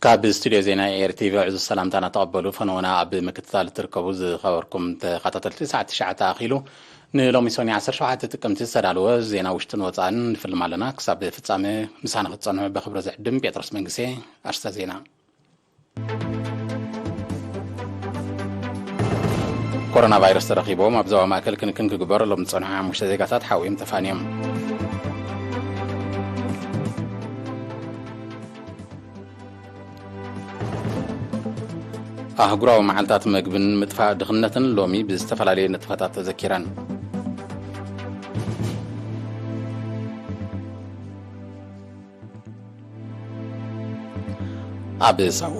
ካብ ስቱድዮ ዜና ኤር ቲ ቪ ዕዙዝ ሰላምታና ተቐበሉ። ፈነወና ኣብ ምክትታል እትርከቡ ዝኸበርኩም ተኸታተልቲ፣ ሰዓት ትሽዓተ ኣኺሉ። ንሎሚ ሶኒ ዓሰርተ ሸውዓተ ጥቅምቲ ዝተዳለወ ዜና ውሽጥን ወጻእን ንፍልም ኣለና። ክሳብ ፍጻመ ምሳና ክትጸንሑ ብኽብሪ ዝዕድም ጴጥሮስ መንግስቴ። ኣርስተ ዜና። ኮሮና ቫይረስ ተረኺቦም ኣብ ዞባ ማእከል ክንክን ክግበረሎም ዝጸንሑ ሓሙሽተ ዜጋታት ሓውዮም ተፋንዮም። ኣህጉራዊ መዓልታት መግብን ምጥፋእ ድኽነትን ሎሚ ብዝተፈላለየ ንጥፈታት ተዘኪረን። ኣብ ሳዋ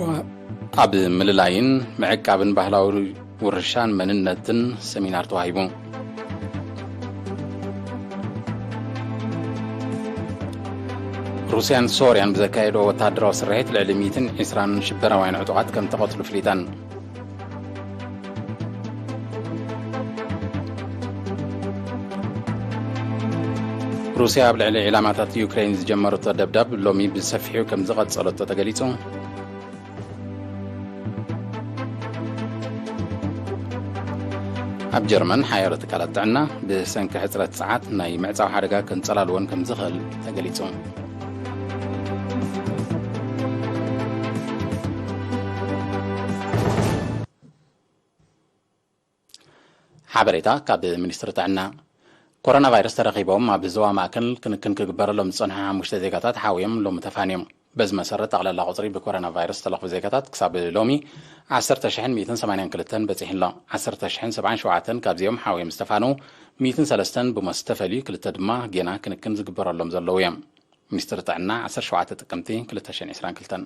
ኣብ ምልላይን ምዕቃብን ባህላዊ ውርሻን መንነትን ሰሚናር ተዋሂቡ። ሩስያን ሶርያን ብዘካየድኦ ወታደራዊ ስርሒት ልዕሊ ሚእትን ዕስራን ሽበራውያን ዕጡቓት ከም ተቐትሉ ፍሊጠን። ሩስያ ኣብ ልዕሊ ዒላማታት ዩክሬን ዝጀመረቶ ደብዳብ ሎሚ ብሰፊሑ ከም ዝቐጸለቶ ተገሊጹ። ኣብ ጀርመን ሓያሎ ትካላት ጥዕና ብሰንኪ ሕጽረት ጸዓት ናይ ምዕጻው ሓደጋ ከንጸላልወን ከም ዝኽእል ተገሊጹ። ሓበሬታ ካብ ሚኒስትሪ ጥዕና። ኮሮና ቫይረስ ተረኺቦም ኣብ ዞባ ማእከል ክንክን ክግበረሎም ዝጸንሑ ሓሙሽተ ዜጋታት ሓውዮም ሎሚ ተፋንዮም። በዚ መሰረት ጠቕላላ ቁጽሪ ብኮሮና ቫይረስ ዝተለኽፉ ዜጋታት ክሳብ ሎሚ ዓሰርተ ሽሕን ሚእትን ሰማንያን ክልተን በጺሑ ኣሎ። ዓሰርተ ሽሕን ሰብዓን ሸውዓተን ካብዚኦም ሓውዮም ዝተፋነዉ፣ ሚእትን ሰለስተን ብሞት ዝተፈልዩ፣ ክልተ ድማ ጌና ክንክን ዝግበረሎም ዘለዉ እዮም። ሚኒስትሪ ጥዕና ዓሰርተ ሸውዓተ ጥቅምቲ ክልተ ሽሕን ዕስራን ክልተን።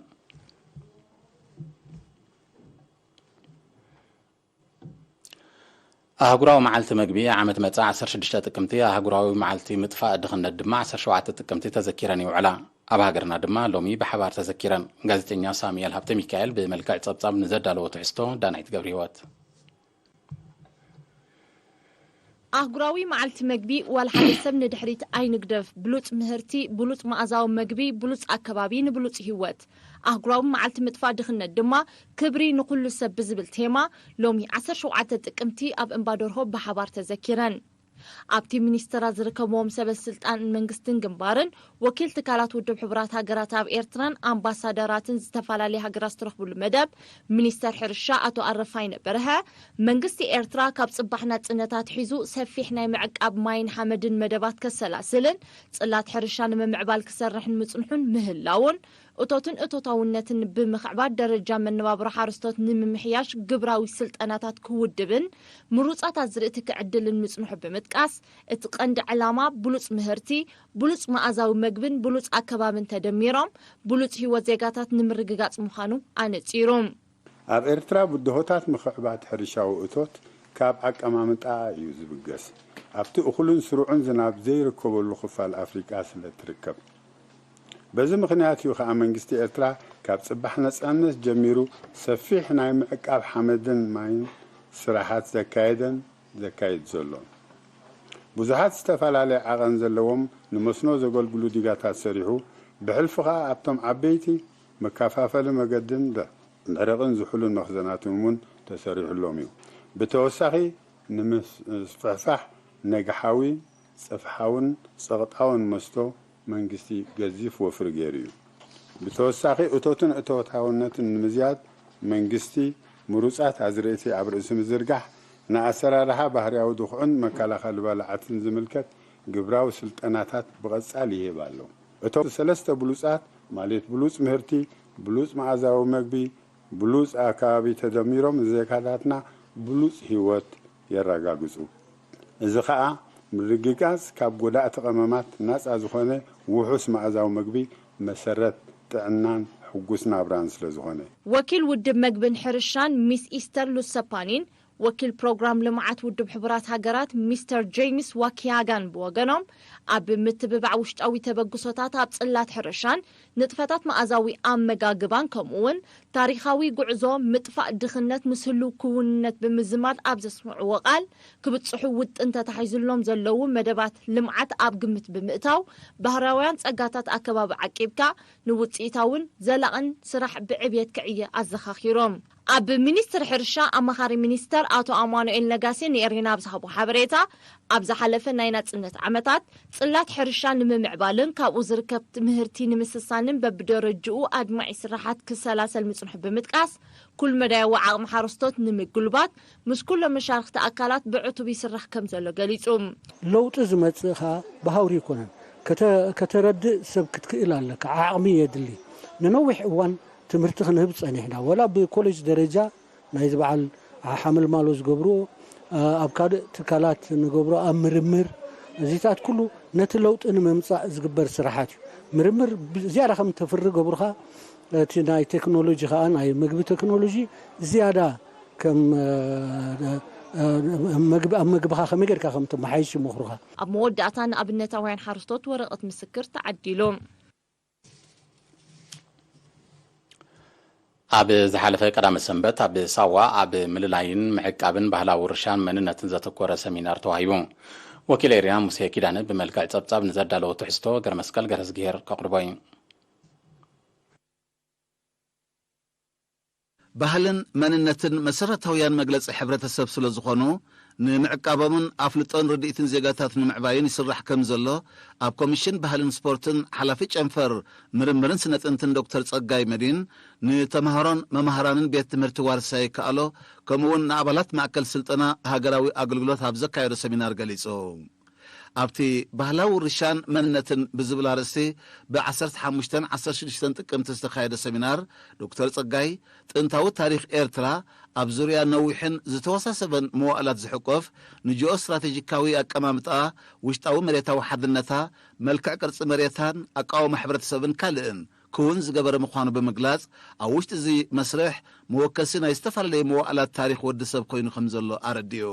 ኣህጉራዊ መዓልቲ መግቢ ዓመት መጻ ዓሰርተ ሽዱሽተ ጥቅምቲ፣ ኣህጉራዊ መዓልቲ ምጥፋእ ድኽነት ድማ ዓሰርተ ሸውዓተ ጥቅምቲ ተዘኪረን ይውዕላ። ኣብ ሃገርና ድማ ሎሚ ብሓባር ተዘኪረን። ጋዜጠኛ ሳሙኤል ሃብተ ሚካኤል ብመልክዕ ጸብጻብ ንዘዳለዎ ትሕዝቶ ዳናይት ገብረ ህይወት። ኣህጉራዊ መዓልቲ መግቢ፣ ዋላ ሓደ ሰብ ንድሕሪት ኣይንግደፍ፣ ብሉጽ ምህርቲ፣ ብሉጽ መኣዛዊ መግቢ፣ ብሉጽ ኣከባቢ ንብሉጽ ህይወት። ኣህጉራዊ መዓልቲ ምጥፋእ ድኽነት ድማ፣ ክብሪ ንኹሉ ሰብ ብዝብል ቴማ፣ ሎሚ ዓሰርተ ሸውዓተ ጥቅምቲ ኣብ እምባ ደርሆ ብሓባር ተዘኪረን። ኣብቲ ሚኒስተራት ዝርከብዎም ሰበ ስልጣን መንግስትን ግንባርን፣ ወኪል ትካላት ውድብ ሕቡራት ሃገራት ኣብ ኤርትራን ኣምባሳደራትን ዝተፈላለያ ሃገራት ዝተረኽብሉ መደብ፣ ሚኒስተር ሕርሻ ኣቶ ኣረፋይነ በርሀ፣ መንግስቲ ኤርትራ ካብ ጽባሕ ናጽነት ኣትሒዙ ሰፊሕ ናይ ምዕቃብ ማይን ሓመድን መደባት ከሰላስልን ጽላት ሕርሻ ንምምዕባል ክሰርሕን ምጽንሑን ምህላውን፣ እቶትን እቶታውነትን ብምኽዕባት ደረጃ መነባብሮ ሓረስቶት ንምምሕያሽ ግብራዊ ስልጠናታት ክውድብን ምሩጻት ኣዝርእቲ ክዕድልን ምጽንሑ ብምጥቃስ፣ እቲ ቀንዲ ዕላማ ብሉጽ ምህርቲ፣ ብሉጽ መኣዛዊ መግብን ብሉጽ ኣከባብን ተደሚሮም፣ ብሉጽ ህይወት ዜጋታት ንምርግጋጽ ምዃኑ ኣነጺሩ። ኣብ ኤርትራ ብድሆታት ምኽዕባት ሕርሻዊ እቶት ካብ ኣቀማምጣኣ እዩ ዝብገስ። ኣብቲ እኹልን ስሩዕን ዝናብ ዘይርከበሉ ክፋል ኣፍሪቃ ስለ ትርከብ። በዚ ምኽንያት እዩ ከኣ መንግስቲ ኤርትራ ካብ ጽባሕ ነጻነት ጀሚሩ ሰፊሕ ናይ ምዕቃብ ሓመድን ማይን ስራሓት ዘካየደን ዘካይድ ዘሎ። ብዙሓት ዝተፈላለየ ዓቐን ዘለዎም ንመስኖ ዘገልግሉ ዲጋታት ሰሪሑ፣ ብሕልፊ ከኣ ኣብቶም ዓበይቲ መከፋፈሊ መገድን ደ-፣ መዕረቕን ዝሑልን መኽዘናትን እውን ተሰሪሑሎም እዩ። ብተወሳኺ፣ ንምስፍሕፋሕ ነግሓዊ፣ ጽፍሓውን ጸቕጣውን መስቶ መንግስቲ ገዚፍ ወፍሪ ገይሩ እዩ። ብተወሳኺ፣ እቶትን እቶታውነትን ንምዝያድ መንግስቲ ምሩጻት ኣዝርእቲ ኣብ ርእሲ ምዝርጋሕ፣ ንኣሰራርሓ ባህርያዊ ድኹዕን መከላኸሊ በላዕትን ዝምልከት ግብራዊ ስልጠናታት ብቐጻሊ ይህብ ኣሎ። እቶም ሰለስተ ብሉጻት፣ ማለት ብሉጽ ምህርቲ፣ ብሉጽ መኣዛዊ መግቢ፣ ብሉጽ ኣከባቢ ተደሚሮም ንዜጋታትና ብሉጽ ህይወት የረጋግጹ። እዚ ኸኣ ምርግጋጽ ካብ ጎዳእቲ ቀመማት ናጻ ዝኾነ ውሑስ መኣዛዊ መግቢ መሰረት ጥዕናን ሕጉስ ናብራን ስለ ዝኾነ። ወኪል ውድብ መግብን ሕርሻን ሚስ ኢስተር ሉሰፓኒን፣ ወኪል ፕሮግራም ልምዓት ውድብ ሕቡራት ሃገራት ሚስተር ጄምስ ዋኪያጋን ብወገኖም፣ ኣብ ምትብባዕ ውሽጣዊ ተበግሶታት ኣብ ጽላት ሕርሻን ንጥፈታት መኣዛዊ ኣመጋግባን ከምኡ እውን ታሪኻዊ ጉዕዞ ምጥፋእ ድኽነት ምስ ህልው ክውንነት ብምዝማድ ኣብ ዘስምዕዎ ቃል፣ ክብጽሑ ውጥን ተታሒዙሎም ዘለዉ መደባት ልምዓት ኣብ ግምት ብምእታው፣ ባህርያውያን ጸጋታት ኣከባቢ ዓቂብካ ንውጽኢታውን ዘላቕን ስራሕ ብዕብየት ክዕየ ኣዘኻኺሮም። ኣብ ሚኒስትሪ ሕርሻ ኣማኻሪ ሚኒስተር ኣቶ ኣማኑኤል ነጋሴ ንኤሪና ኣብ ዝሃቦ ሓበሬታ፣ ኣብ ዝሓለፈ ናይ ናጽነት ዓመታት ጽላት ሕርሻ ንምምዕባልን ካብኡ ዝርከብ ትምህርቲ ንምስሳንን በብደረጅኡ ኣድማዒ ስራሓት ክሰላሰል ምጽንሑ ብምጥቃስ፣ ኩል መዳያዊ ዓቕሚ ሓረስቶት ንምጉልባት ምስ ኩሎም መሻርኽቲ ኣካላት ብዕቱብ ይስራሕ ከም ዘሎ ገሊጹ። ለውጢ ዝመጽእ ኸኣ ብሃውሪ ይኮነን። ከተ-፣ ከተረድእ ሰብ ክትክእል ኣለካ። ዓቕሚ የድሊ። ንነዊሕ እዋን ትምህርቲ ክንህብ ጸኒሕና። ወላ ብኮሌጅ ደረጃ ናይዚ በዓል ሓመልማሎ ዝገብርዎ፣ ኣ-፣ ኣብ ካልእ ትካላት ንገብሮ፣ ኣብ ምርምር፣ እዚታት ኩሉ ነቲ ለውጢ ንምምጻእ ዝግበር ስራሓት እዩ። ምርምር ብ-፣ ዝያዳ ከም ተፍሪ ገብሩኻ፣ እቲ ናይ ቴክኖሎጂ ኸኣ፣ ናይ ምግቢ ቴክኖሎጂ ዝያዳ ከም፣ እ፣ እ፣ መግቢ፣ ኣብ መግብኻ ከመይ ጌርካ ከም ትመሓይሽ ይመኽሩኻ። ኣብ መወዳእታ ንኣብነታውያን ሓረስቶት ወረቐት ምስክር ተዓዲሉ። ኣብ ዝሓለፈ ቀዳመ ሰንበት ኣብ ሳዋ ኣብ ምልላይን ምዕቃብን ባህላዊ ውርሻን መንነትን ዘተኮረ ሰሚናር ተዋሂቡ። ወኪል ኤሪና ሙሴ ኪዳነ ብመልክዕ ጸብጻብ ንዘዳለዎ ትሕዝቶ ገረመስቀል ገረዝግሄር ከቕርቦ እዩ። ባህልን መንነትን መሰረታውያን መግለጺ ሕብረተሰብ ስለ ዝኾኑ፣ ንምዕቃቦምን ኣፍልጦን ርድኢትን ዜጋታት ንምዕባይን ይስራሕ ከም ዘሎ፣ ኣብ ኮሚሽን ባህልን ስፖርትን ሓላፊ ጨንፈር ምርምርን ስነ ጥንትን ዶክተር ጸጋይ መዲን፣ ንተምሃሮን መማህራንን ቤት ትምህርቲ ዋርሳይ ከኣሎ፣ ከምኡ እውን ንኣባላት ማእከል ስልጠና ሃገራዊ ኣገልግሎት ኣብ ዘካየዶ ሰሚናር ገሊጹ። ኣብቲ ባህላዊ ውርሻን መንነትን ብዝብል ኣርእስቲ ብ ዓሰርተ ሓሙሽተን ዓሰርተ ሽዱሽተን ጥቅምቲ ዝተኻየደ ሰሚናር፣ ዶክተር ጸጋይ ጥንታዊ ታሪኽ ኤርትራ ኣብ ዙርያ ነዊሕን ዝተወሳሰበን መዋእላት ዝሕቆፍ፣ ንጂኦ ስትራቴጂካዊ ኣቀማምጣ፣ ውሽጣዊ መሬታዊ ሓድነታ፣ መልክዕ ቅርጺ መሬታን ኣቃውማ ሕብረተሰብን ካልእን ክውን ዝገበረ ምዃኑ ብምግላጽ፣ ኣብ ውሽጢ እዚ መስርሕ መወከሲ ናይ ዝተፈላለዩ መዋእላት ታሪኽ ወዲ ሰብ ኮይኑ ከም ዘሎ ኣረዲኡ።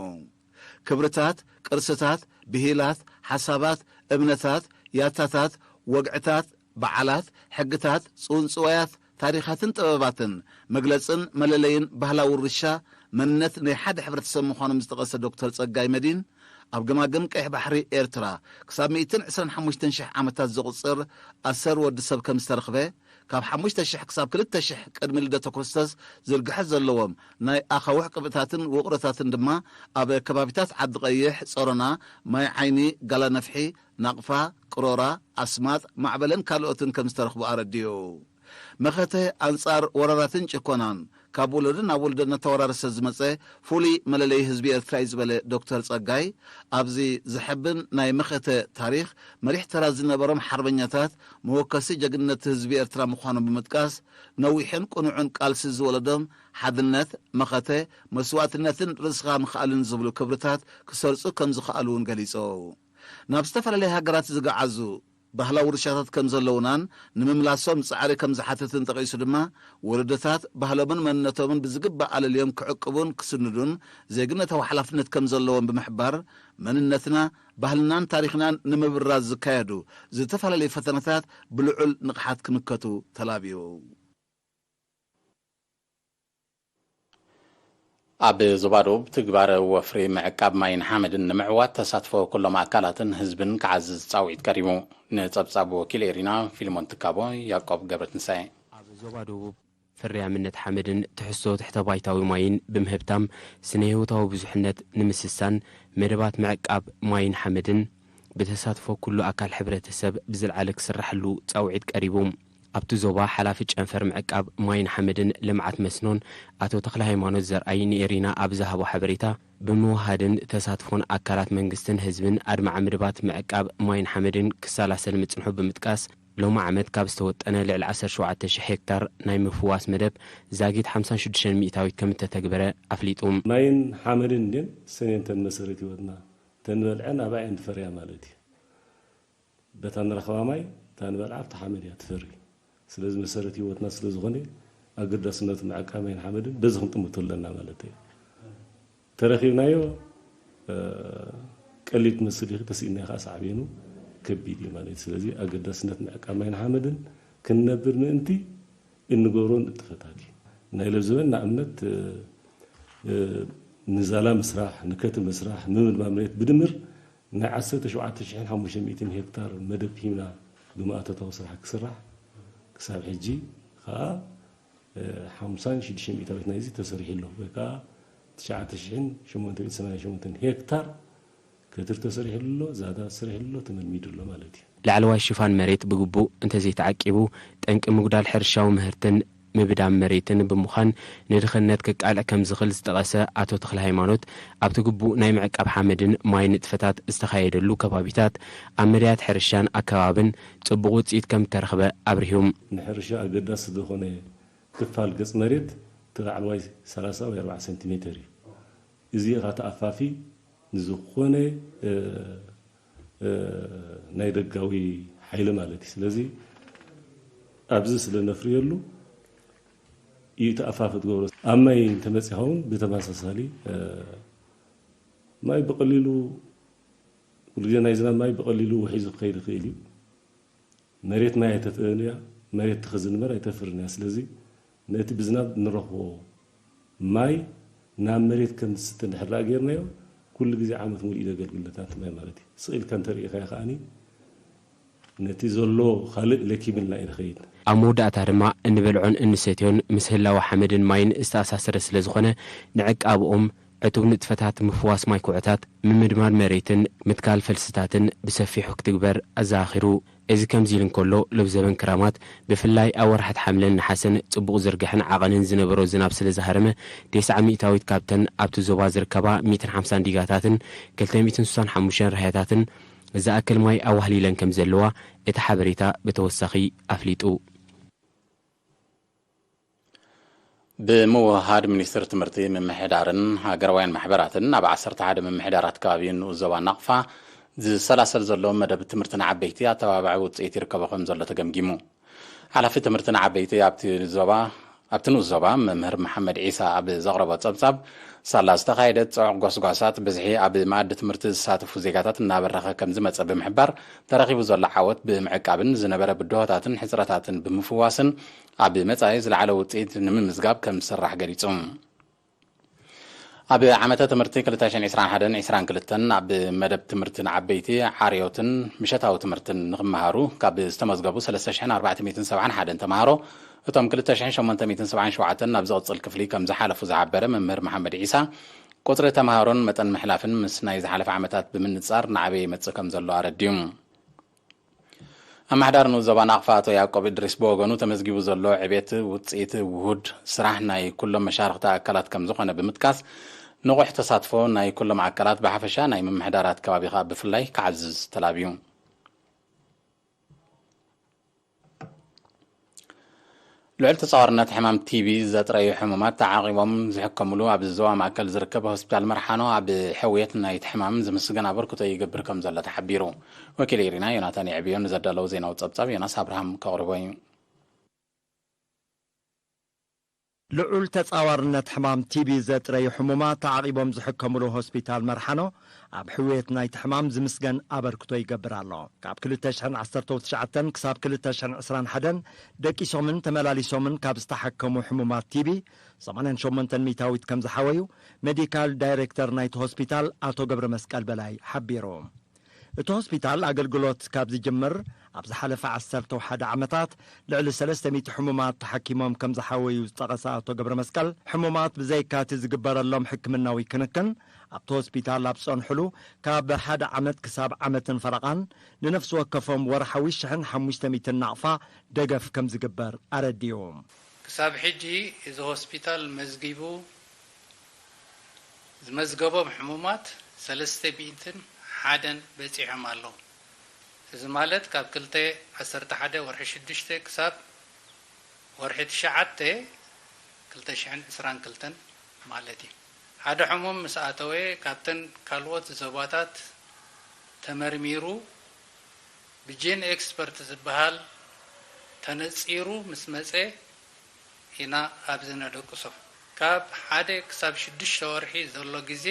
ክብርታት፣ ቅርስታት፣ ብሂላት፣ ሓሳባት፣ እምነታት፣ ያታታት፣ ወግዕታት፣ በዓላት፣ ሕግታት፣ ጽውንጽዋያት፣ ታሪኻትን ጥበባትን መግለጽን መለለይን ባህላዊ ውርሻ መንነት ናይ ሓደ ሕብረተሰብ ምዃኖም ዝጠቐሰ ዶክተር ጸጋይ መዲን፣ ኣብ ገማግም ቀይሕ ባሕሪ ኤርትራ ክሳብ ሚእትን ዕስራን ሓሙሽተን ሽሕ ዓመታት ዘቑጽር ኣሰር ወዲ ሰብ ከም ዝተረኽበ፣ ካብ ሓሙሽተ ሽሕ ክሳብ ክልተ ሽሕ ቅድሚ ልደተ ክርስቶስ ዝርግሐ ዘለዎም ናይ ኣኻውሕ ቅብእታትን ውቕሮታትን ድማ ኣብ ከባቢታት ዓዲ ቀይሕ፣ ጸሮና፣ ማይ ዓይኒ፣ ጋላ ነፍሒ፣ ናቕፋ፣ ቅሮራ፣ ኣስማጥ፣ ማዕበለን ካልኦትን ከም ዝተረኽቡ ኣረዲኡ። መኸተ ኣንጻር ወራራትን ጭኮናን ካብ ወለዶ ናብ ወለዶ እናተወራረሰ ዝመጸ ፍሉይ መለለዪ ህዝቢ ኤርትራ እዩ ዝበለ ዶክተር ጸጋይ፣ ኣብዚ ዘሐብን ናይ መኸተ ታሪኽ መሪሕ ተራ ዝነበሮም ሓርበኛታት መወከሲ ጀግንነት ህዝቢ ኤርትራ ምዃኖም ብምጥቃስ፣ ነዊሕን ቅኑዕን ቃልሲ ዝወለዶም ሓድነት፣ መኸተ፣ መስዋእትነትን ርእስኻ ምኽኣልን ዝብሉ ክብርታት ክሰርጹ ከም ዝኸኣሉ እውን ገሊጹ። ናብ ዝተፈላለያ ሃገራት ዝገዓዙ ባህላዊ ውርሻታት ከም ዘለውናን ንምምላሶም ጻዕሪ ከም ዝሓትትን ጠቒሱ ድማ፣ ወለዶታት ባህሎምን መንነቶምን ብዝግባእ ኣለልዮም ክዕቅቡን ክስንዱን ዜግነታዊ ሓላፍነት ከም ዘለዎም ብምሕባር፣ መንነትና፣ ባህልናን ታሪኽናን ንምብራዝ ዝካየዱ ዝተፈላለዩ ፈተነታት ብልዑል ንቕሓት ክምከቱ ተላብዩ። ኣብ ዞባ ደቡብ ትግባረ ወፍሪ ምዕቃብ ማይን ሓመድን ንምዕዋት ተሳትፎ ኩሎም ኣካላትን ህዝብን ክዓዝዝ ጻውዒት ቀሪቡ። ንጸብጻብ ወኪል ኤሪና ፊልሞን ትካቦ፣ ያዕቆብ ገብረትንሳኤ። ኣብ ዞባ ደቡብ ፍርያምነት ሓመድን ትሕዝቶ ትሕተ ባይታዊ ማይን ብምህብታም ስነ ህይወታዊ ብዙሕነት ንምስሳን መደባት ምዕቃብ ማይን ሓመድን ብተሳትፎ ኩሉ ኣካል ሕብረተሰብ ብዝለዓለ ክስራሕሉ ጻውዒት ቀሪቡ። ኣብቲ ዞባ ሓላፊ ጨንፈር ምዕቃብ ማይን ሓመድን ልምዓት መስኖን ኣቶ ተኽለ ሃይማኖት ዘርኣይ ንኤሪና ኣብ ዝሃቦ ሓበሬታ፣ ብምውሃድን ተሳትፎን ኣካላት መንግስትን ህዝብን ኣድማዒ መደባት ምዕቃብ ማይን ሓመድን ክሰላሰል ምጽንሑ ብምጥቃስ፣ ሎሚ ዓመት ካብ ዝተወጠነ ልዕሊ ዓሰርተ ሸውዓተ ሽሕ ሄክታር ናይ ምፍዋስ መደብ ዛጊት ሓምሳን ሽዱሽተን ሚእታዊት ከም እተተግበረ ኣፍሊጡ። ማይን ሓመድን እንድየን ሰኔንተን መሰረት ህይወትና፣ ተንበልዐን ኣባይ እንትፈርያ ማለት እዩ። በታ ንረኽባ ማይ፣ እታ ንበልዓ ኣብታ ሓመድ እያ ትፈሪ። ስለዚ መሰረት ህይወትና ስለ ዝኾነ፣ ኣገዳስነቱ ምዕቃብ ማይን ሓመድን በዚ ክንጥምቶ ኣለና ማለት እዩ። ተረኺብናዮ ቀሊል ትመስል ኢኺ፣ ተስኢናዮ ከዓ ሳዕቤኑ ከቢድ እዩ ማለት እዩ። ስለዚ ኣገዳስነት ምዕቃብ ማይን ሓመድን ክንነብር ምእንቲ እንገብሮ ንጥፈታት እዩ። ናይ ለብዘበን ንኣብነት ንዛላ ምስራሕ፣ ንከቲ ምስራሕ፣ ምምድማ መሬት ብድምር ናይ ዓሰርተ ሸውዓተ ሽሕን ሓሙሽተ ሚእትን ሄክታር መደብ ሂብና ብማእቶታዊ ስራሕ ክስራሕ ክሳብ ሕጂ ከዓ ሓምሳን ሽዱሽተ ሚእታዊት ናይዚ ተሰሪሑ ኣሎ። ወይ ከዓ ትሽዓተ ሽሕን ሸሞንተ ሚእትን ሰማንያን ሸሞንተን ሄክታር ከትር ተሰሪሑ ኣሎ፣ ዛታ ተሰሪሑ ኣሎ፣ ተመልሚዱ ኣሎ ማለት እዩ። ላዕለዋይ ሽፋን መሬት ብግቡእ እንተዘይተዓቂቡ፣ ጠንቂ ምጉዳል ሕርሻዊ ምህርትን ምብዳም መሬትን ብምዃን ንድኽነት ከቃልዕ ከም ዝኽእል ዝጠቐሰ ኣቶ ተኽለ ሃይማኖት፣ ኣብቲ ግቡእ ናይ ምዕቃብ ሓመድን ማይ ንጥፈታት ዝተኻየደሉ ከባቢታት ኣብ መዳያት ሕርሻን ኣከባብን ጽቡቕ ውጽኢት ከም እተረኽበ ኣብሪሁ። ንሕርሻ ኣገዳሲ ዝኾነ ክፋል ገጽ መሬት እቲ ላዕለዋይ ሰላሳ ወይ ኣርባዓ ሴንቲሜተር እዩ። እዚ ኢኻ ተኣፋፊ ንዝኾነ ናይ ደጋዊ ሓይሊ ማለት እዩ። ስለዚ ኣብዚ ስለ ነፍርየሉ እዩ ተኣፋፊ ትገብሮ። ኣብ ማይ እንተመፂኻ እውን ብተመሳሳሊ ማይ ብቐሊሉ ኩሉ ግዜ ናይ ዝናብ ማይ ብቐሊሉ ውሒዙ ክኸይድ ይኽእል እዩ። መሬት ማይ ኣይተፍእን እያ። መሬት ትኽዝን እምበር ኣይተፍርን እያ። ስለዚ ነቲ ብዝናብ እንረኽቦ ማይ ናብ መሬት ከም ዝስተ እንድሕር ደኣ ጌርናዮ ኩሉ ግዜ ዓመት ሙሉእ እዩ ዘገልግል ነቲ ማይ ማለት እዩ። ስቕ ኢልካ እንተርኢኻዮ ከኣኒ ነቲ ዘሎ ካልእ ለኪምልና እዩ ዝኸይድ። ኣብ መወዳእታ ድማ እንበልዖን እንሰትዮን ምስ ህላወ ሓመድን ማይን ዝተኣሳሰረ ስለ ዝኾነ ንዕቃብኦም ዕቱብ ንጥፈታት ምፍዋስ ማይ ኩዕታት፣ ምምድማር መሬትን ምትካል ፈልስታትን ብሰፊሑ ክትግበር ኣዘኻኺሩ። እዚ ከምዚ ኢሉ እንከሎ፣ ለብዘበን ክራማት ብፍላይ ኣብ ወርሓት ሓምለን ነሓሰን ጽቡቕ ዝርግሐን ዓቐንን ዝነበሮ ዝናብ ስለ ዝሃረመ፣ ቴስዓ ሚእታዊት ካብተን ኣብቲ ዞባ ዝርከባ ሚእትን ሓምሳን ዲጋታትን ክልተ ሚእትን ስሳን ሓሙሽተን ራህያታትን ዝኣክል ማይ ኣዋህሊለን ከም ዘለዋ እቲ ሓበሬታ ብተወሳኺ ኣፍሊጡ። ብምውህሃድ ሚኒስቴር ትምህርቲ፣ ምምሕዳርን ሃገራውያን ማሕበራትን ኣብ ዓሰርተ ሓደ ምምሕዳራት ከባቢ ንኡስ ዞባ ናቕፋ ዝሰላሰል ዘሎ መደብ ትምህርቲ ንዓበይቲ ኣተባባዒ ውፅኢት ይርከቦ ከም ዘሎ ተገምጊሙ። ሓላፊ ትምህርቲ ንዓበይቲ ኣብቲ ዞባ ኣብቲ ንኡስ ዞባ መምህር መሓመድ ዒሳ ኣብ ዘቕረቦ ጸብጻብ፣ ሳላ ዝተኻየደ ጽዑቕ ጎስጓሳት ብዝሒ ኣብ መኣዲ ትምህርቲ ዝሳተፉ ዜጋታት እናበረኸ ከም ዝመጸ ብምሕባር፣ ተረኺቡ ዘሎ ዓወት ብምዕቃብን ዝነበረ ብድሆታትን ሕጽረታትን ብምፍዋስን ኣብ መጻኢ ዝለዓለ ውጽኢት ንምምዝጋብ ከም ዝስራሕ ገሊጹ። ኣብ ዓመተ ትምህርቲ ክልተ ሽሕን ዕስራን ሓደን ዕስራን ክልተን ኣብ መደብ ትምህርቲ ንዓበይቲ ዓርዮትን ምሸታዊ ትምህርትን ንኽመሃሩ ካብ ዝተመዝገቡ ሰለስተ ሽሕን ኣርባዕተ ሚእትን ሰብዓን ሓደን ተምሃሮ እቶም ክልተ ሽሕን ሸሞንተ ሚእትን ሰብዓን ሸውዓተን ናብ ዝቕጽል ክፍሊ ከም ዝሓለፉ ዝሓበረ መምህር መሓመድ ዒሳ፣ ቁጽሪ ተምሃሮን መጠን ምሕላፍን ምስ ናይ ዝሓለፈ ዓመታት ብምንጻር ናዕበ ይመጽእ ከም ዘሎ ኣረዲኡ። ኣመሓዳሪ ንኡስ ዞባ ናቕፋ ኣቶ ያዕቆብ እድሪስ ብወገኑ፣ ተመዝጊቡ ዘሎ ዕቤት ውጽኢት ውሁድ ስራሕ ናይ ኩሎም መሻርኽቲ ኣካላት ከም ዝኾነ ብምጥቃስ፣ ንቑሕ ተሳትፎ ናይ ኩሎም ኣካላት ብሓፈሻ ናይ ምምሕዳራት ከባቢ ከኣ ብፍላይ ክዓዝዝ ተላብዩ። ልዑል ተጻዋርነት ሕማም ቲቢ ዘጥረዩ ሕሙማት ተዓቒቦም ዝሕከምሉ ኣብ ዞባ ማእከል ዝርከብ ሆስፒታል መርሓኖ ኣብ ሕውየት ናይቲ ሕማም ዝምስገን ኣበርክቶ ይገብር ከም ዘሎ ተሓቢሩ። ወኪል ኤሪና ዮናታን የዕብዮ ንዘዳለዎ ዜናዊ ጸብጻብ ዮናስ ኣብርሃም ከቕርቦ እዩ። ልዑል ተጻዋርነት ሕማም ቲቢ ዘጥረዩ ሕሙማት ተዓቒቦም ዝሕከምሉ ሆስፒታል መርሓኖ ኣብ ሕውየት ናይቲ ሕማም ዝምስገን ኣበርክቶ ይገብር ኣሎ። ካብ ክልተ ሽሕን ዓሰርተ ትሽዓተን ክሳብ ክልተ ሽሕን ዕስራን ሓደን ደቂሶምን ተመላሊሶምን ካብ ዝተሓከሙ ሕሙማት ቲቢ ሰማንያን ሸሞንተን ሚእታዊት ከም ዝሓወዩ ሜዲካል ዳይሬክተር ናይቲ ሆስፒታል ኣቶ ገብረ መስቀል በላይ ሓቢሩ። እቲ ሆስፒታል ኣገልግሎት ካብ ዝጅምር ኣብ ዝሓለፈ ዓሰርተ ሓደ ዓመታት ልዕሊ ሰለስተ ሚእቲ ሕሙማት ተሓኪሞም ከም ዝሓወዩ ዝጠቐሰ ኣቶ ገብረ መስቀል፣ ሕሙማት ብዘይካ እቲ ዝግበረሎም ሕክምናዊ ክንክን ኣብቲ ሆስፒታል ኣብ ዝጸንሕሉ ካብ ሓደ ዓመት ክሳብ ዓመትን ፈረቓን ንነፍሲ ወከፎም ወርሓዊ ሽሕን ሓሙሽተ ሚእትን ናቕፋ ደገፍ ከም ዝግበር ኣረዲኡ። ክሳብ ሕጂ እዚ ሆስፒታል መዝጊቡ ዝመዝገቦም ሕሙማት ሰለስተ ሚእትን ሓደን በጺሖም ኣለዉ። እዚ ማለት ካብ ክልተ ዓሰርተ ሓደ ወርሒ ሽዱሽተ ክሳብ ወርሒ ትሽዓተ ክልተ ሽሕን ዕስራን ክልተን ማለት እዩ። ሓደ ሕሙም ምስ ኣተወ ካብተን ካልኦት ዞባታት ተመርሚሩ ብጂን ኤክስፐርት ዝበሃል ተነጺሩ ምስ መጸ ኢና ኣብዚ ነደቅሶ። ካብ ሓደ ክሳብ ሽዱሽተ ወርሒ ዘሎ ግዜ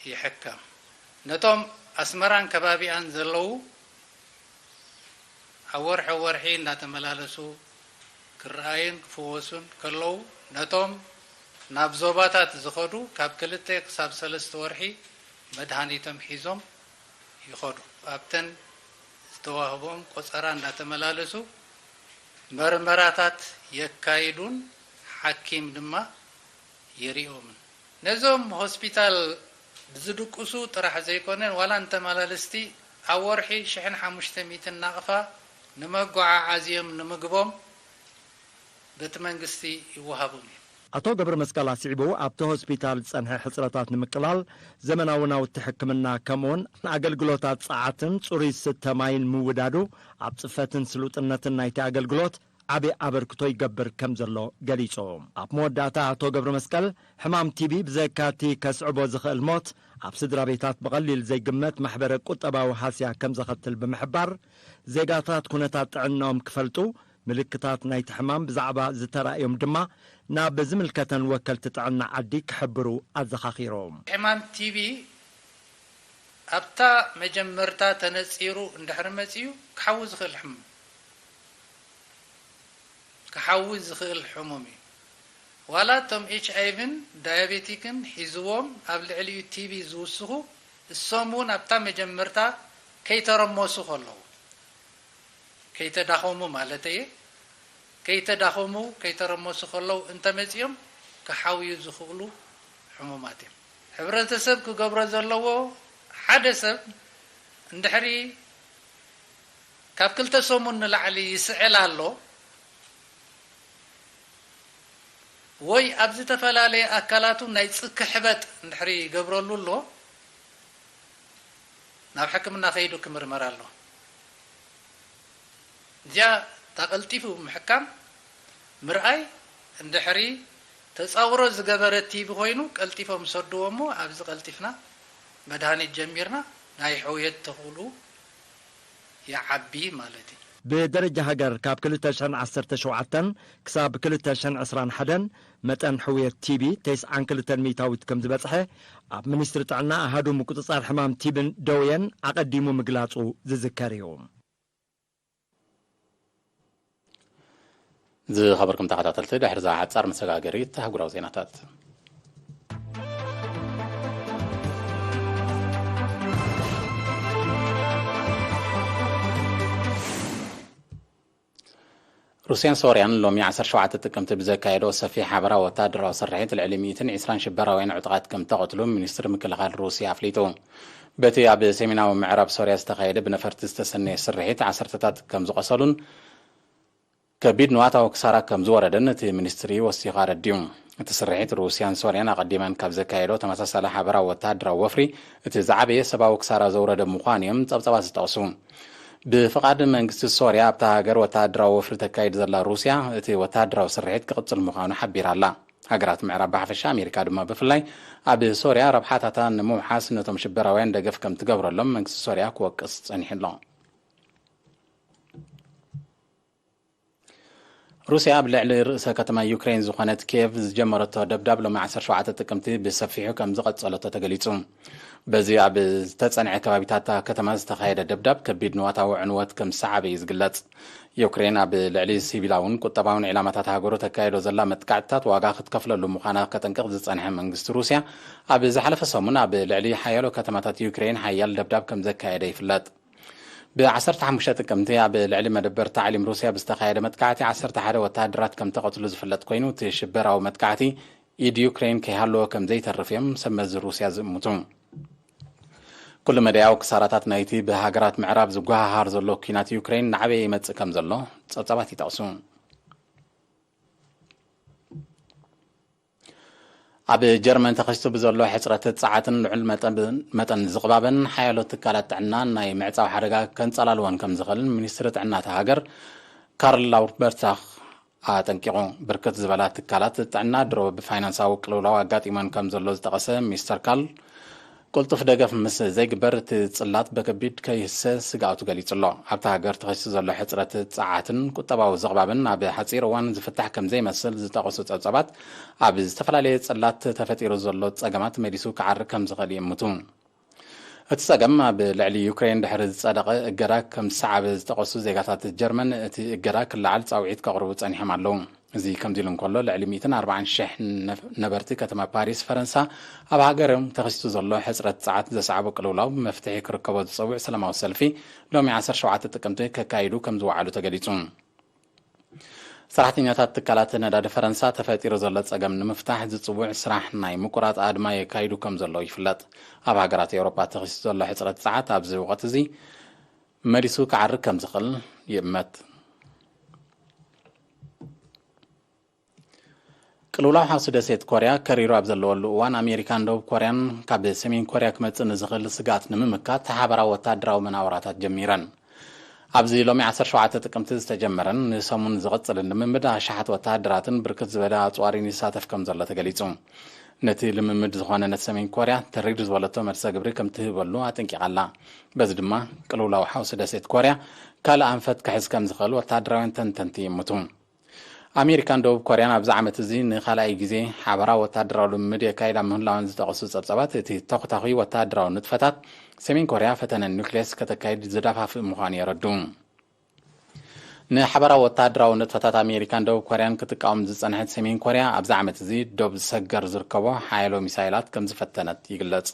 ይሕከም። ነቶም ኣስመራን ከባቢኣን ዘለዉ ኣብ ወርሒ ወርሒ እናተመላለሱ ክረኣዩን ክፍወሱን ከለዉ፣ ነቶም ናብ ዞባታት ዝኸዱ ካብ ክልተ ክሳብ ሰለስተ ወርሒ መድሃኒቶም ሒዞም ይኸዱ። ኣብተን ዝተዋህቦም ቆጸራ እናተመላለሱ መርመራታት የካይዱን ሓኪም ድማ የሪኦምን። ነዞም ሆስፒታል ዝድቅሱ ጥራሕ ዘይኮነ፣ ዋላ ንተመላለስቲ ኣብ ወርሒ ሽሕን ሓሙሽተ ሚእትን ናቕፋ ንመጓዓዓዝዮም ንምግቦም በቲ መንግስቲ ይወሃቦም እዩ። ኣቶ ገብረ መስቀል ኣስዒቡ፣ ኣብቲ ሆስፒታል ዝጸንሐ ሕጽረታት ንምቅላል ዘመናዊ ናውቲ ሕክምና ከምኡውን ኣገልግሎታት ጸዓትን ጽሩይ ዝስተ ማይን ምውዳዱ ኣብ ጽፈትን ስሉጥነትን ናይቲ ኣገልግሎት ዓቢ ኣበርክቶ ይገብር ከም ዘሎ ገሊጹ። ኣብ መወዳእታ ኣቶ ገብረ መስቀል፣ ሕማም ቲቢ ብዘካቲ ከስዕቦ ዝኽእል ሞት ኣብ ስድራ ቤታት ብቐሊል ዘይግመት ማሕበረ ቁጠባዊ ሃስያ ከም ዘኸትል ብምሕባር፣ ዜጋታት ኩነታት ጥዕናኦም ክፈልጡ፣ ምልክታት ናይቲ ሕማም ብዛዕባ ዝተራእዮም ድማ ናብ ዝምልከተን ወከልቲ ጥዕና ዓዲ ክሕብሩ ኣዘኻኺሮም። ሕማም ቲቢ ኣብታ መጀመርታ ተነጺሩ እንድሕሪ መጺኡ ክሓዊ ዝኽእል ሕሙም ክሓዊ ዝኽእል ሕሙም እዩ። ዋላ እቶም ኤች ኣይቪን ዳያቤቲክን ሒዝዎም ኣብ ልዕሊኡ ቲቢ ዝውስኹ፣ እሶም እውን ኣብታ መጀመርታ ከይተረመሱ ከለዉ፣ ከይተዳኸሙ ማለት እየ፣ ከይተዳኸሙ፣ ከይተረመሱ ከለዉ እንተመጺኦም ክሓውዩ ዝኽእሉ ሕሙማት እዮም። ሕብረተሰብ ክገብሮ ዘለዎ፣ ሓደ ሰብ እንድሕሪ ካብ ክልተ ሰሙን ንላዕሊ ይስዕል ኣሎ ወይ ኣብ ዝተፈላለየ ኣካላቱ ናይ ጽኪ ሕበጥ እንድሕሪ ይገብረሉ ኣሎ፣ ናብ ሕክምና ከይዱ ክምርመር ኣሎ። እዚኣ እታ ቀልጢፉ ምሕካም ምርኣይ፣ እንድሕሪ ተጻውሮ ዝገበረ ቲቢ ኮይኑ ቀልጢፎም ሰድዎ እሞ ኣብዚ ቀልጢፍና መድሃኒት ጀሚርና ናይ ሕውየት ተኽእልኡ ይዓቢ ማለት እዩ። ብደረጃ ሃገር ካብ ክልተ ሽሕን ዓሰርተ ሸውዓተን ክሳብ ክልተ ሽሕን ዕስራን ሓደን መጠን ሕውየት ቲቢ ተስዓን ክልተን ሚእታዊት ከም ዝበጽሐ ኣብ ሚኒስትሪ ጥዕና ኣሃዱ ምቁጽጻር ሕማም ቲቢን ደውየን ኣቐዲሙ ምግላጹ ዝዝከር እዩ። ዝኸበርኩም ተኸታተልቲ፣ ድሕሪ እዛ ሓጻር መሰጋገሪት ኣህጉራዊ ዜናታት። ሩስያን ሶርያን ሎሚ ዓሰርተ ሸውዓተ ጥቅምቲ ብዘካየዶ ሰፊሕ ሓበራዊ ወታደራዊ ስርሒት ልዕሊ ሚእትን ዕስራን ሽበራውያን ዕጡቓት ከም ተቐትሉ ሚኒስትሪ ምክልኻል ሩስያ ኣፍሊጡ። በቲ ኣብ ሰሜናዊ ምዕራብ ሶርያ ዝተኻየደ ብነፈርቲ ዝተሰነየ ስርሒት ዓሰርተታት ከም ዝቖሰሉን ከቢድ ንዋታዊ ክሳራ ከም ዝወረደን እቲ ሚኒስትሪ ወሲኹ ኣረዲኡ። እቲ ስርሒት ሩስያን ሶርያን ኣቐዲመን ካብ ዘካየዶ ተመሳሳሊ ሓበራዊ ወታደራዊ ወፍሪ እቲ ዝዓበየ ሰብኣዊ ክሳራ ዘውረደ ምዃኑ እዮም ጸብጻባት ዝጠቕሱ። ብፍቓድ መንግስቲ ሶርያ ኣብታ ሃገር ወታደራዊ ወፍሪ ተካይድ ዘላ ሩስያ እቲ ወታደራዊ ስርሒት ክቕጽል ምዃኑ ሓቢራ ኣላ። ሃገራት ምዕራብ ብሓፈሻ ኣሜሪካ ድማ ብፍላይ ኣብ ሶርያ ረብሓታታ ንምውሓስ ነቶም ሽበራውያን ደገፍ ከም ትገብረሎም መንግስቲ ሶርያ ክወቅስ ጸኒሑ ኣሎ። ሩስያ ኣብ ልዕሊ ርእሰ ከተማ ዩክሬን ዝኾነት ኪየቭ ዝጀመረቶ ደብዳብ ሎሚ ዓሰርተ ሸውዓተ ጥቅምቲ ብሰፊሑ ከም ዝቐጸለቶ ተገሊጹ። በዚ ኣብ ዝተጸንዐ ከባቢታት እታ ከተማ ዝተኻየደ ደብዳብ ከቢድ ንዋታዊ ዕንወት ከም ዝሰዓበ እዩ ዝግለጽ። ዩክሬን ኣብ ልዕሊ ሲቪላውን ቁጠባውን ዒላማታት ሃገሩ ተካይዶ ዘላ መጥቃዕትታት ዋጋ ክትከፍለሉ ምዃና ከጠንቅቕ ዝጸንሐ መንግስቲ ሩስያ፣ ኣብ ዝሓለፈ ሰሙን ኣብ ልዕሊ ሓያሎ ከተማታት ዩክሬን ሓያል ደብዳብ ከም ዘካየደ ይፍለጥ። ብ ዓሰርተ ሓሙሽተ ጥቅምቲ ኣብ ልዕሊ መደበር ታዕሊም ሩስያ ብዝተኻየደ መጥቃዕቲ ዓሰርተ ሓደ ወተሃደራት ከም ተቐትሉ ዝፍለጥ ኮይኑ፣ እቲ ሽበራዊ መጥቃዕቲ ኢድ ዩክሬን ከይሃለዎ ከም ዘይተርፍ እዮም ሰብ መዚ ሩስያ ዝእምቱ። ኩሉ መዳያዊ ክሳራታት ናይቲ ብሃገራት ምዕራብ ዝጓሃሃር ዘሎ ኲናት ዩክሬን ናዕበየ ይመጽእ ከም ዘሎ ጸብጻባት ይጠቕሱ። ኣብ ጀርመን ተኸሲቱ ብዘሎ ሕጽረት ጸዓትን ልዑል መጠን፣ መጠን ዝቕባበን ሓያሎ ትካላት ጥዕና ናይ ምዕጻው ሓደጋ ከንጸላልወን ከም ዝኽእልን ሚኒስትሪ ጥዕና እታ ሃገር ካርል ላውበርታኽ ኣጠንቂቑ። ብርክት ዝበላ ትካላት ጥዕና ድሮ ብፋይናንሳዊ ቅልውላው ኣጋጢመን ከም ዘሎ ዝጠቐሰ ሚስተር ካርል፣ ቅልጡፍ ደገፍ ምስ ዘይግበር እቲ ጽላት ብከቢድ ከይህሰ ስግኣቱ ገሊጹ ኣሎ። ኣብታ ሃገር ተኸሲቱ ዘሎ ሕጽረት ጸዓትን ቁጠባዊ ዘቕባብን ኣብ ሓጺር እዋን ዝፍታሕ ከም ዘይመስል ዝጠቐሱ ጸብጻባት፣ ኣብ ዝተፈላለየ ጽላት ተፈጢሩ ዘሎ ጸገማት መሊሱ ክዓሪ ከም ዝኽእል ይእምቱ። እቲ ጸገም ኣብ ልዕሊ ዩክሬን ድሕሪ ዝጸደቐ እገዳ ከም ዝሰዓበ ዝጠቐሱ ዜጋታት ጀርመን፣ እቲ እገዳ ክለዓል ጻውዒት ከቕርቡ ጸኒሖም ኣለዉ። እዚ ከምዚ ኢሉ እንከሎ፣ ልዕሊ ሚእትን ኣርባዓን ሽሕ ነፍ-፣ ነበርቲ ከተማ ፓሪስ ፈረንሳ፣ ኣብ ሃገሮም ተኸሲቱ ዘሎ ሕጽረት ጸዓት ዘስዓቦ ቅልውላው መፍትሒ ክርከቦ ዝጸውዕ ሰላማዊ ሰልፊ ሎሚ ዓሰርተ ሸውዓተ ጥቅምቲ ከካይዱ ከም ዝወዓሉ ተገሊጹ። ሰራሕተኛታት ትካላት ነዳዲ ፈረንሳ ተፈጢሩ ዘሎ ጸገም ንምፍታሕ ዝጽውዕ ስራሕ ናይ ምቁራጽ ኣድማ የካይዱ ከም ዘለዉ ይፍለጥ። ኣብ ሃገራት ኤውሮጳ ተኸሲቱ ዘሎ ሕጽረት ጸዓት ኣብዚ ወቕቲ እዚ መሊሱ ክዓርግ ከም ዝኽእል ይእመት። ቅልውላው ሓውሲ ደሴት ኮርያ ከሪሩ ኣብ ዘለወሉ እዋን፣ ኣሜሪካን ደቡብ ኮርያን ካብ ሰሜን ኮርያ ክመጽእ ንዝኽእል ስግኣት ንምምካት ሓበራዊ ወታደራዊ መናውራታት ጀሚረን። ኣብዚ ሎሚ ዓሰርተ ሸውዓተ ጥቅምቲ ዝተጀመረን ንሰሙን ዝቕጽልን ልምምድ፣ ኣሽሓት ወታደራትን ብርክት ዝበለ ኣጽዋርን ይሳተፍ ከም ዘሎ ተገሊጹ። ነቲ ልምምድ ዝኾነነት ሰሜን ኮርያ ተሪር ዝበለቶ መልሰ ግብሪ ከም ትህበሉ ኣጠንቂቓ ኣላ። በዚ ድማ ቅልውላው ሓውሲ ደሴት ኮርያ ካልእ ኣንፈት ክሕዝ ከም ዝኽእል ወታደራውያን ተንተንቲ ይእምቱ። ኣሜሪካን ደቡብ ኮርያን ኣብዚ ዓመት እዚ ንኻልኣይ ግዜ ሓበራዊ ወታደራዊ ልምምድ የካይዳ ምህላወን ዝጠቐሱ ጸብጻባት፣ እቲ ተኹታኹይ ወታደራዊ ንጥፈታት ሰሜን ኮርያ ፈተነ ኒውክሌስ ከተካይድ ዝደፋፍእ ምዃኑ የረዱ። ንሓበራዊ ወታደራዊ ንጥፈታት ኣሜሪካን ደቡብ ኮርያን ክትቃወም ዝጸንሐት ሰሜን ኮርያ፣ ኣብዚ ዓመት እዚ ዶብ ዝሰገር ዝርከቦ ሓያሎ ሚሳይላት ከም ዝፈተነት ይግለጽ።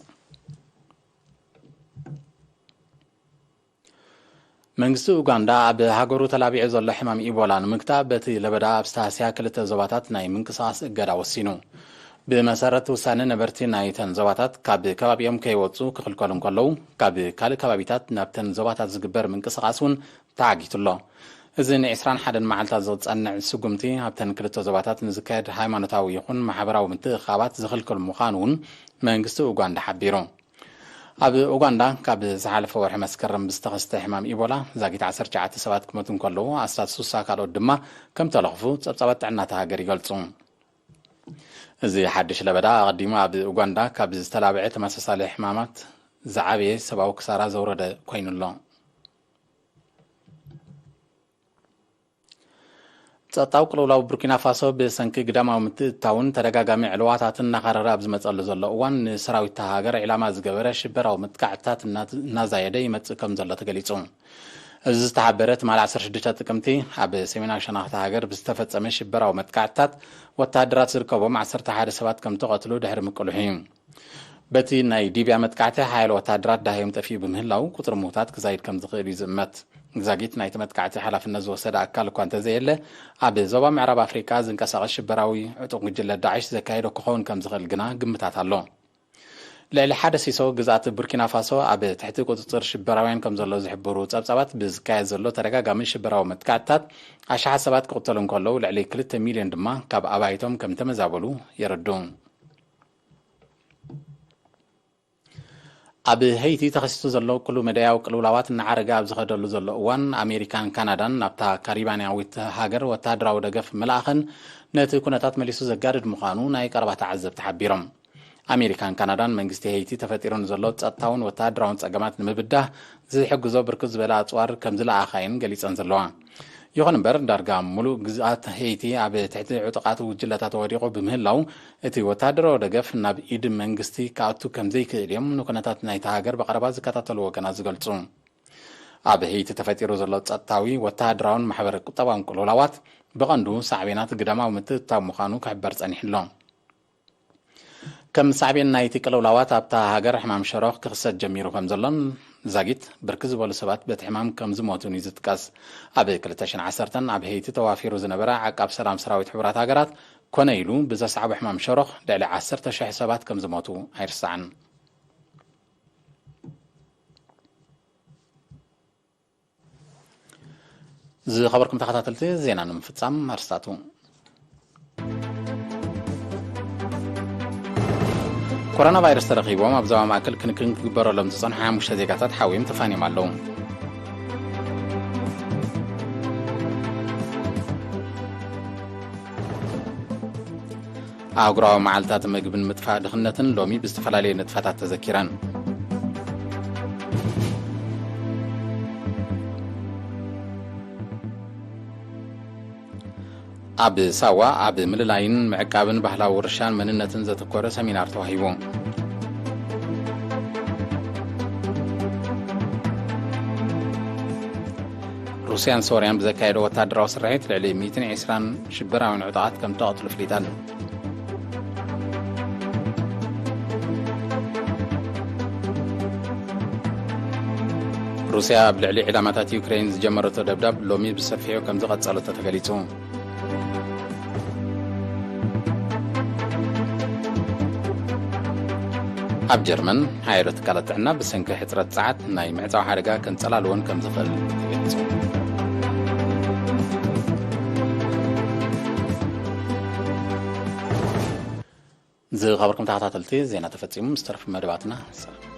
መንግስቲ ኡጋንዳ ኣብ ሃገሩ ተላቢዑ ዘሎ ሕማም ኢቦላ ንምግታእ፣ በቲ ለበዳ ኣብ ስታስያ ክልተ ዞባታት ናይ ምንቅስቓስ እገዳ ወሲኑ። ብመሰረት ውሳነ፣ ነበርቲ ናይተን ዞባታት ካብ ከባቢኦም ከይወጹ ክኽልከሉ እንከለዉ፣ ካብ ካልእ ከባቢታት ናብተን ዞባታት ዝግበር ምንቅስቓስ እውን ተዓጊቱ ኣሎ። እዚ ንዕስራን ሓደን መዓልታት ዝጸንዕ ስጉምቲ፣ ኣብተን ክልተ ዞባታት ንዝካየድ ሃይማኖታዊ ይኹን ማሕበራዊ ምትእኽኻባት ዝኽልክል ምዃኑ እውን መንግስቲ ኡጋንዳ ሓቢሩ። ኣብ ኡጋንዳ ካብ ዝሓለፈ ወርሒ መስከረም ብዝተኸስተ ሕማም ኢቦላ ዛጊት ዓሰርተ ትሽዓተ ሰባት ክሞቱ እንከለዉ፣ ኣስታት ስሳ ካልኦት ድማ ከም ተለኽፉ ጸብጻባት ጥዕና እታ ሃገር ይገልጹ። እዚ ሓድሽ ለበዳ ኣቐዲሙ ኣብ ኡጋንዳ ካብ ዝተላብዐ ተመሳሳሊ ሕማማት ዝዓበየ ሰብኣዊ ክሳራ ዘውረደ ኮይኑ ኣሎ። ጸጥታዊ ቅልውላው ቡርኪና ፋሶ ብሰንኪ ግዳማዊ ምትእትታውን ተደጋጋሚ ዕልዋታትን እናኸረረ ኣብ ዝመጸሉ ዘሎ እዋን፣ ንሰራዊት እታ ሃገር ዒላማ ዝገበረ ሽበራዊ መጥቃዕትታት እና-፣ እናዛየደ ይመጽእ ከም ዘሎ ተገሊጹ። እዚ ዝተሓበረ ትማሊ ዓሰርተ ሽዱሽተ ጥቅምቲ ኣብ ሰሜናዊ ሸነኽ እታ ሃገር ብዝተፈጸመ ሽበራዊ መጥቃዕትታት፣ ወተሃደራት ዝርከቦም ዓሰርተ ሓደ ሰባት ከም ተቐትሉ ድሕሪ ምቅልሑ እዩ። በቲ ናይ ሊብያ መጥቃዕቲ፣ ሓያሎ ወተሃደራት ዳህዮም ጠፊኡ ብምህላው፣ ቁጽሪ ምዉታት ክዛይድ ከም ዝኽእል እዩ ዝእመት። ዛጊት ናይቲ መጥቃዕቲ ሓላፍነት ዝወሰደ ኣካል እኳ እንተዘየለ፣ ኣብ ዞባ ምዕራብ ኣፍሪቃ ዝንቀሳቐስ ሽበራዊ ዕጡቕ ጉጅለ ዳዕሽ ዘካየዶ ክኸውን ከም ዝኽእል ግና ግምታት ኣሎ። ልዕሊ ሓደ ሲሶ ግዝኣት ቡርኪና ፋሶ ኣብ ትሕቲ ቁጽጽር ሽበራውያን ከም ዘሎ ዝሕብሩ ጸብጻባት፣ ብዝካየድ ዘሎ ተደጋጋሚ ሽበራዊ መጥቃዕትታት ኣሽሓት ሰባት ክቕተሉ እንከለዉ፣ ልዕሊ ክልተ ሚልዮን ድማ ካብ ኣባይቶም ከም ተመዛበሉ የረድኡ። ኣብ ሄይቲ ተኸሲቱ ዘሎ ኩሉ መዳያዊ ቅልውላዋት እናዓረገ ኣብ ዝኸደሉ ዘሎ እዋን፣ ኣሜሪካን ካናዳን ናብታ ካሪባንያዊት ሃገር ወተሃደራዊ ደገፍ ምልኣኸን ነቲ ኩነታት መሊሱ ዘጋድድ ምዃኑ ናይ ቀረባ ተዓዘብቲ ሓቢሮም። ኣሜሪካን ካናዳን መንግስቲ ሄይቲ ተፈጢሩ ንዘሎ ጸጥታውን ወተሃደራውን ጸገማት ንምብዳህ ዝሕግዞ ብርክት ዝበለ ኣጽዋር ከም ዝለኣኻ እየን ገሊጸን ዘለዋ። ይኹን እምበር፣ ዳርጋ ምሉእ ግዝኣት ሄይቲ ኣብ ትሕቲ ዕጡቓት ጉጅለታት ወዲቑ ብምህላው፣ እቲ ወተሃደራዊ ደገፍ ናብ ኢድ መንግስቲ ክኣቱ ከም ዘይክእል እዮም ንኩነታት ናይታ ሃገር ብቐረባ ዝከታተሉ ወገናት ዝገልጹ። ኣብ ሄይቲ ተፈጢሩ ዘሎ ጸጥታዊ፣ ወተሃደራውን ማሕበረ ቁጠባውን ቅልውላዋት፣ ብቐንዱ ሳዕቤናት ግዳማዊ ምትእትታው ምዃኑ ክሕበር ጸኒሑ ኣሎ። ከም ሳዕቤን ናይቲ ቅልውላዋት፣ ኣብታ ሃገር ሕማም ሸሮኽ ክኽሰት ጀሚሩ ከም ዘሎን፣ ዛጊት ብርክት ዝበሉ ሰባት በቲ ሕማም ከም ዝሞቱን እዩ ዝጥቀስ። ኣብ ክልተ ሽሕን ዓሰርተን ኣብ ሄይቲ ተዋፊሩ ዝነበረ ዓቃብ ሰላም ሰራዊት ሕቡራት ሃገራት ኮነ ኢሉ ብዘስዓቦ ሕማም ሸሮኽ፣ ልዕሊ ዓሰርተ ሽሕ ሰባት ከም ዝሞቱ ኣይርሳዕን። ዝኸበርኩም ተኸታተልቲ፣ ዜና ንምፍጻም ኣርስታቱ። ኮሮና ቫይረስ ተረኺቦም ኣብ ዞባ ማእከል ክንክን ክግበረሎም ዝጸንሑ ሓሙሽተ ዜጋታት ሓውዮም ተፋንዮም ኣለዉ። ኣህጉራዊ መዓልታት ምግብን ምጥፋእ ድኽነትን ሎሚ ብዝተፈላለየ ንጥፈታት ተዘኪረን። ኣብ ሳዋ ኣብ ምልላይን ምዕቃብን ባህላዊ ውርሻን መንነትን ዘተኮረ ሰሚናር ተዋሂቡ። ሩስያን ሶርያን ብዘካየዶ ወታደራዊ ስርሒት ልዕሊ ሚእትን ዕስራን ሽበራውያን ዕጡቓት ከም ተቐትሉ ኣፍሊጠን። ሩስያ ኣብ ልዕሊ ዕላማታት ዩክሬን ዝጀመረቶ ደብዳብ ሎሚ ብሰፊሑ ከም ዝቐጸለቶ ተገሊጹ። ኣብ ጀርመን፣ ሓያሎ ትካላት ጥዕና ብሰንኪ ሕጽረት ጸዓት ናይ ምዕጻው ሓደጋ ከንጸላልወን ከም ዝኽእል ተገሊጹ። ዝኸበርኩም ተኸታተልቲ፣ ዜና ተፈጺሙ። ምስ ተረፉ መደባትና ሰላም።